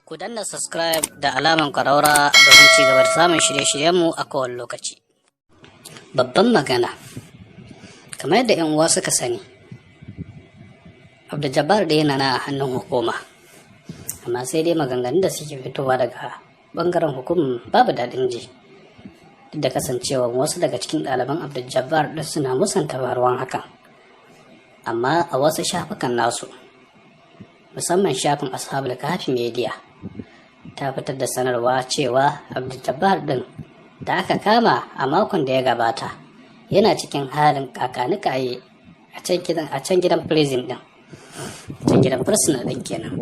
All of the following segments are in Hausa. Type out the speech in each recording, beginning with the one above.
Ku danna subscribe da alaman ƙaraura domin ci gaba da samun shirye-shiryenmu a kowane lokaci. Babban magana, kamar yadda 'yan uwa suka sani, Abdul da yana na hannun hukuma, amma sai dai maganganun da suke fitowa daga bangaren hukumar babu daɗin ji. Duk da kasancewa wasu daga cikin ɗaliban Abdul ɗin suna musanta faruwan hakan, amma a wasu shafukan nasu, musamman shafin Ashabul Kahfi Media, ta fitar da sanarwa cewa Abdul din da aka kama a makon da ya gabata yana cikin halin kakanikaye a can gidan prison din, can gidan prisoner din kenan.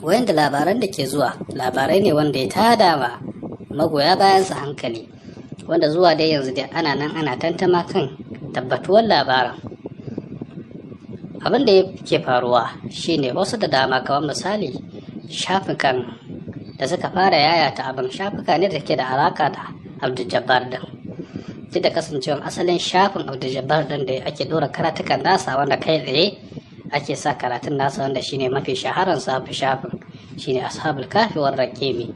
Wayanda labaran da ke zuwa labarai ne wanda ya tada ma magoya bayansa hankali, wanda zuwa dai yanzu dai ana nan ana tantama kan tabbatuwar labaran. Abin da ke faruwa shine wasu da dama, kamar misali shafukan da suka fara yayata abin, shafuka ne da ke da alaka da Abdul din, duk da kasancewar asalin shafin Abdul din da ake dora karatukan nasa, wanda kai tsaye ake sa karatun nasa, wanda shine mafi shaharan safi shafin, shine Ashabul Kafi war Rakimi,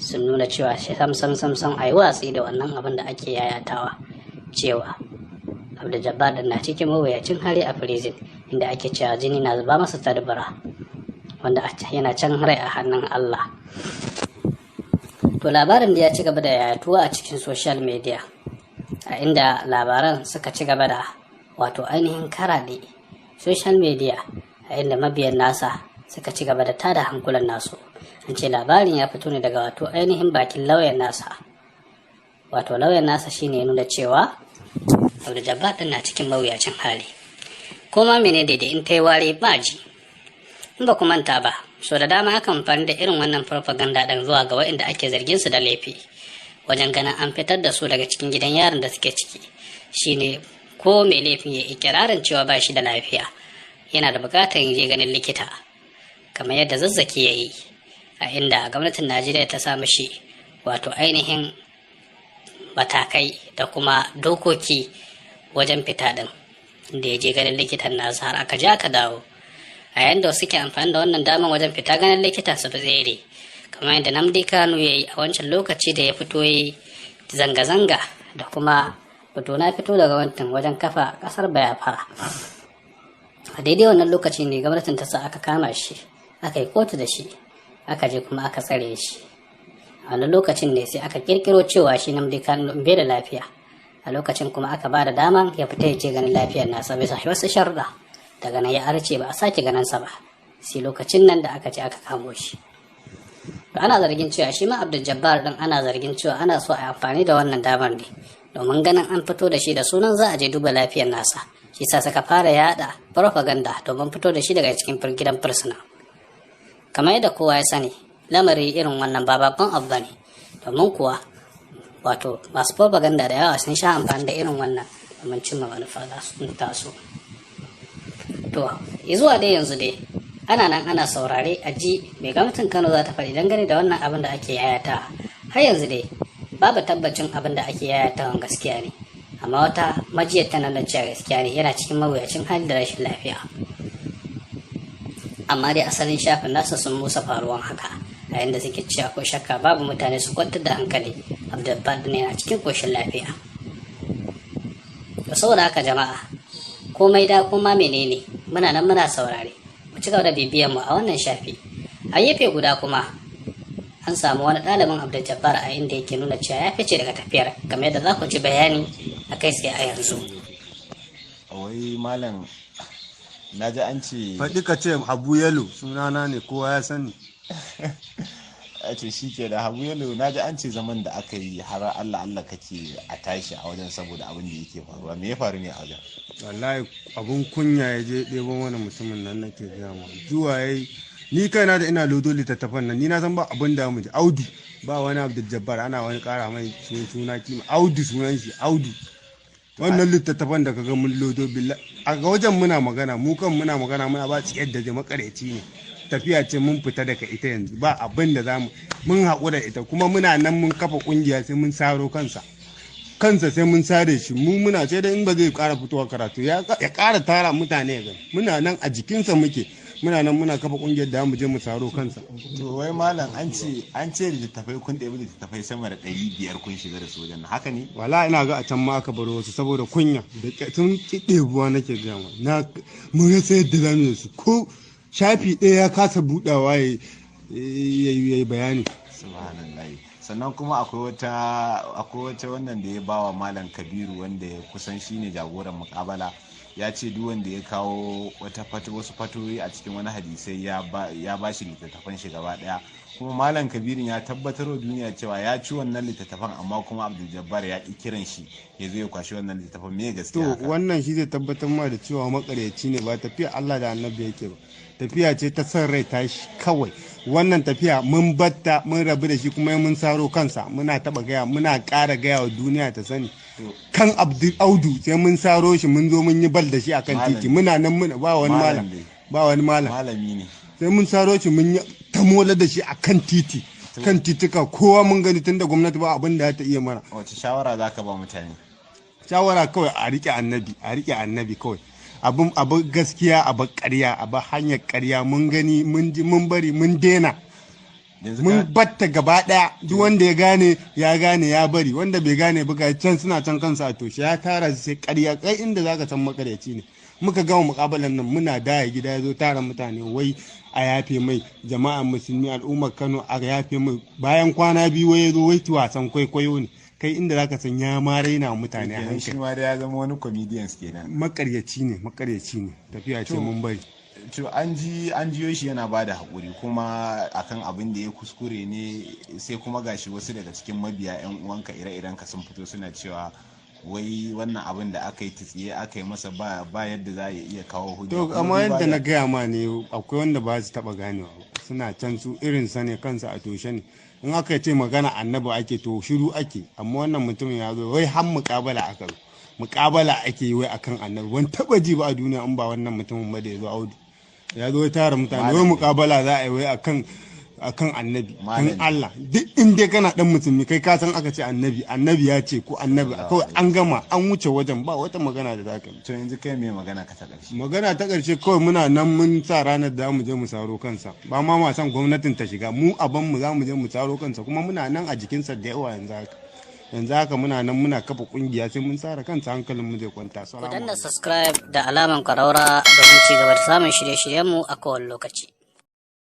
sun nuna cewa sam sam sam sam ayi watsi da wannan abin da ake yayatawa cewa Abdul din na cikin mawuyacin hali a prison, inda ake cewa jini na zuba masa ta dubura, wanda yana can rai a hannun Allah. To, labarin da ya ci gaba da yaduwa a cikin social media, a inda labaran suka ci gaba da wato ainihin karaɗe social media, a inda mabiyan nasa suka ci gaba da tada hankulan nasu. An ce labarin ya fito ne daga wato ainihin bakin lauyan nasa. Wato lauyan nasa shine ya nuna cewa Abdul Jabbar din na cikin mawuyacin hali. Koma mene daidai in ta yi wari ba ji. In ba ku manta ba, so da dama aka amfani da irin wannan propaganda ɗin zuwa ga waɗanda ake zargin su da laifi wajen ganin an fitar da su daga cikin gidan yarin da suke ciki, shine ko mai laifin ya ikirarin cewa ba shi da lafiya, yana da buƙatar je ganin likita, kamar yadda Zazzaki ya yi, a inda gwamnatin Najeriya ta sa mishi wato ainihin matakai da kuma dokoki wajen fita ɗin, da ya je ganin likitan nasa har aka je aka dawo, a yayin da suke amfani da wannan daman wajen fita ganin likita su fi tsere, kamar yadda Nnamdi Kanu ya yi a wancan lokaci da ya fito yi zanga-zanga da kuma fito na fito daga wancan wajen kafa kasar Bayafara. A daidai wannan lokaci ne gwamnatin ta sa aka kama shi, aka yi kotu da shi, aka je kuma aka tsare shi. A wannan lokacin ne sai aka kirkiro cewa shi Nnamdi Kanu bai da lafiya. A lokacin kuma aka ba da daman ya fita ya je ganin lafiyar nasa bisa wasu sharuɗa. Daga nan ya arce, ba a sake ganin sa ba sai lokacin nan da aka ce aka kamo shi. To, ana zargin cewa shi ma Abdul Jabbar din, ana zargin cewa ana so a amfani da wannan damar ne domin ganin an fito da shi da sunan za a je duba lafiyar nasa. Shi sa suka fara yada propaganda domin fito da shi daga cikin gidan fursuna. Kamar yadda kowa ya sani, lamari irin wannan ba babban abu bane, domin kuwa wato masu propaganda da yawa sun sha amfani da irin wannan domin cimma manufa taso. To, zuwa dai yanzu dai ana nan ana saurare a ji mai gwamnatin Kano za ta faɗi dangane da wannan abin da ake yayata. Har yanzu dai babu tabbacin abin da ake yayatawan gaskiya ne, amma wata majiyar tana da cewa gaskiya ne, yana cikin mawuyacin hali da rashin lafiya. Amma dai asalin shafin nasa sun musa faruwan haka, a yanda suke cewa ko shakka babu mutane su kwantar da hankali, Abdul ne yana cikin koshin lafiya. To, saboda haka jama'a, komai da kuma menene, muna nan muna saurare. Ku ci gaba da bibiyan mu a wannan shafi. A gefe guda kuma an samu wani ɗalibin Abdul Jabbar a inda yake nuna cewa ya fice daga tafiyar, kamar yadda za ku ji bayani a kai tsaye a yanzu. Wai malam, na ji an ce Faɗi ka ce Habu Yalo sunana ne, kowa ya sani. A ce shi ke da Habu Yalo, na ji an ce zaman da aka yi har Allah Allah kake a tashi a wajen saboda abin da yake faruwa. Me ya faru ne a wajen? Wallahi abun kunya ya je ɗebo mana mutumin nan, nake gaya ma. Zuwa yayi, ni kaina da ina lodo littattafan nan, ni na san ba abin da mu ji. Audu ba wani Abdul Jabbar, ana wani ƙara mai suna kima. Audu sunan shi, Audu. Wannan littattafan da kaga mun lodo, billahi a ga wajen muna magana, mu kan muna magana muna ba tsiyar da makareci ne. Tafiya ce mun fita daga ita yanzu, ba abin da zamu, mun haƙura ita, kuma muna nan mun kafa ƙungiya, sai mun saro kansa kansa, sai mun sare shi. Mu muna sai dai in ba zai ƙara fitowa karatu ya ƙara tara mutane ya gani. Muna nan a jikinsa muke. Muna nan muna kafa kungiyar da mu je mu saro kansa. To wai malam, an ce littattafai, kun ɗebi littattafai sama da 500 kun shiga da su wajen, haka ne? Wala ina ga a can ma aka baro wasu saboda kunya da sun ki ɗebuwa. Nake gaya ma, na mun rasa yadda za mu yi su, ko shafi ɗaya ya kasa buɗawa ya yi bayani. Subhanallah. Sannan kuma akwai wata wannan da ya bawa Malam Kabiru, wanda ya kusan shine jagoran mukabala, ya ce duk wanda ya kawo wata wasu fatoyi a cikin wani hadisai, ya ba shi littattafan shi gaba daya. Kuma Malam Kabirin ya tabbatar wa duniya cewa ya ci wannan littattafan, amma kuma Abdul Jabbar ya ki kiran shi ya zo ya kwashi wannan littattafan. Me gaskiya? To wannan shi zai tabbatar ma da cewa makaryaci ne, ba tafiya Allah da Annabi yake ba, tafiya ce ta son rai tashi kawai. Wannan tafiya mun batta, mun rabu da shi, kuma mun saro kansa. Muna taba gaya, muna ƙara gaya wa duniya ta sani, kan Abdul Audu sai mun saro shi, mun zo mun yi bal da shi akan titi. Muna nan muna ba wani malam, ba wani malam. Malami ne. Sai mun saro shi, mun yi tamola da shi akan titi, kan titika, kowa mun gani, tunda gwamnati ba abin da ta iya mana. Wace shawara zaka ba mutane? Shawara kawai, a rike Annabi, a rike Annabi kawai. Abin abu gaskiya, abu ƙarya, abu hanyar ƙarya. Mun gani, mun ji, mun bari, mun dena, mun batta gaba ɗaya. Duk wanda ya gane ya gane, ya bari. Wanda bai gane ba, ga can suna can kansa a toshe, ya tara su sai ƙarya. Kai inda zaka san makaryaci ne, muka gama mukabalan nan, muna daya gida, ya zo tara mutane wai a yafe mai, jama'an Musulmi, al'ummar Kano, a yafe mai. Bayan kwana 2 wai ya zo wai wasan kwaikwayo ne. Kai inda zaka san ya ma raina mutane a hankali. Shi ma da ya zama wani comedians kenan. Makaryaci ne, makaryaci ne. Tafiya ce mun bari. To an jiyo shi yana bada haƙuri kuma akan abin da ya kuskure ne. Sai kuma gashi wasu daga cikin mabiya, yan uwanka, ire-iren ka, sun fito suna cewa wai wannan abin da aka yi tsiye aka yi masa, ba yadda za a iya kawo hujja. To amma yadda na gaya ma ne, akwai wanda ba su taba ganewa, suna can su irin sa ne, kansa a toshe ne. In aka ce magana Annabi ake, to shiru ake. Amma wannan mutumin ya zo wai har muƙabala aka zo, muƙabala ake yi wai akan Annabi. Wani taba ji ba a duniya in ba wannan mutumin ba da ya zo. Audu ya zo ya tara mutane wai muƙabala za a yi wai akan Annabi. Kan Allah, duk in dai kana dan musulmi, kai ka san aka ce Annabi, Annabi ya ce ko Annabi, kawai an gama, an wuce wajen, ba wata magana da zaka yi. To yanzu kai me magana ka ta ƙarshe? Magana ta ƙarshe kawai, muna nan mun sa ranar da mu je mu saro kansa. Ba ma san gwamnatin ta shiga mu aban mu, za mu je mu saro kansa, kuma muna nan a jikinsa da yawa. Yanzu haka muna nan muna kafa kungiya, sai mun tsara kansa hankalin mu zai kwanta. Ku danna subscribe da alaman ƙaraura domin ci gaba da samun shirye-shiryenmu a kowane lokaci.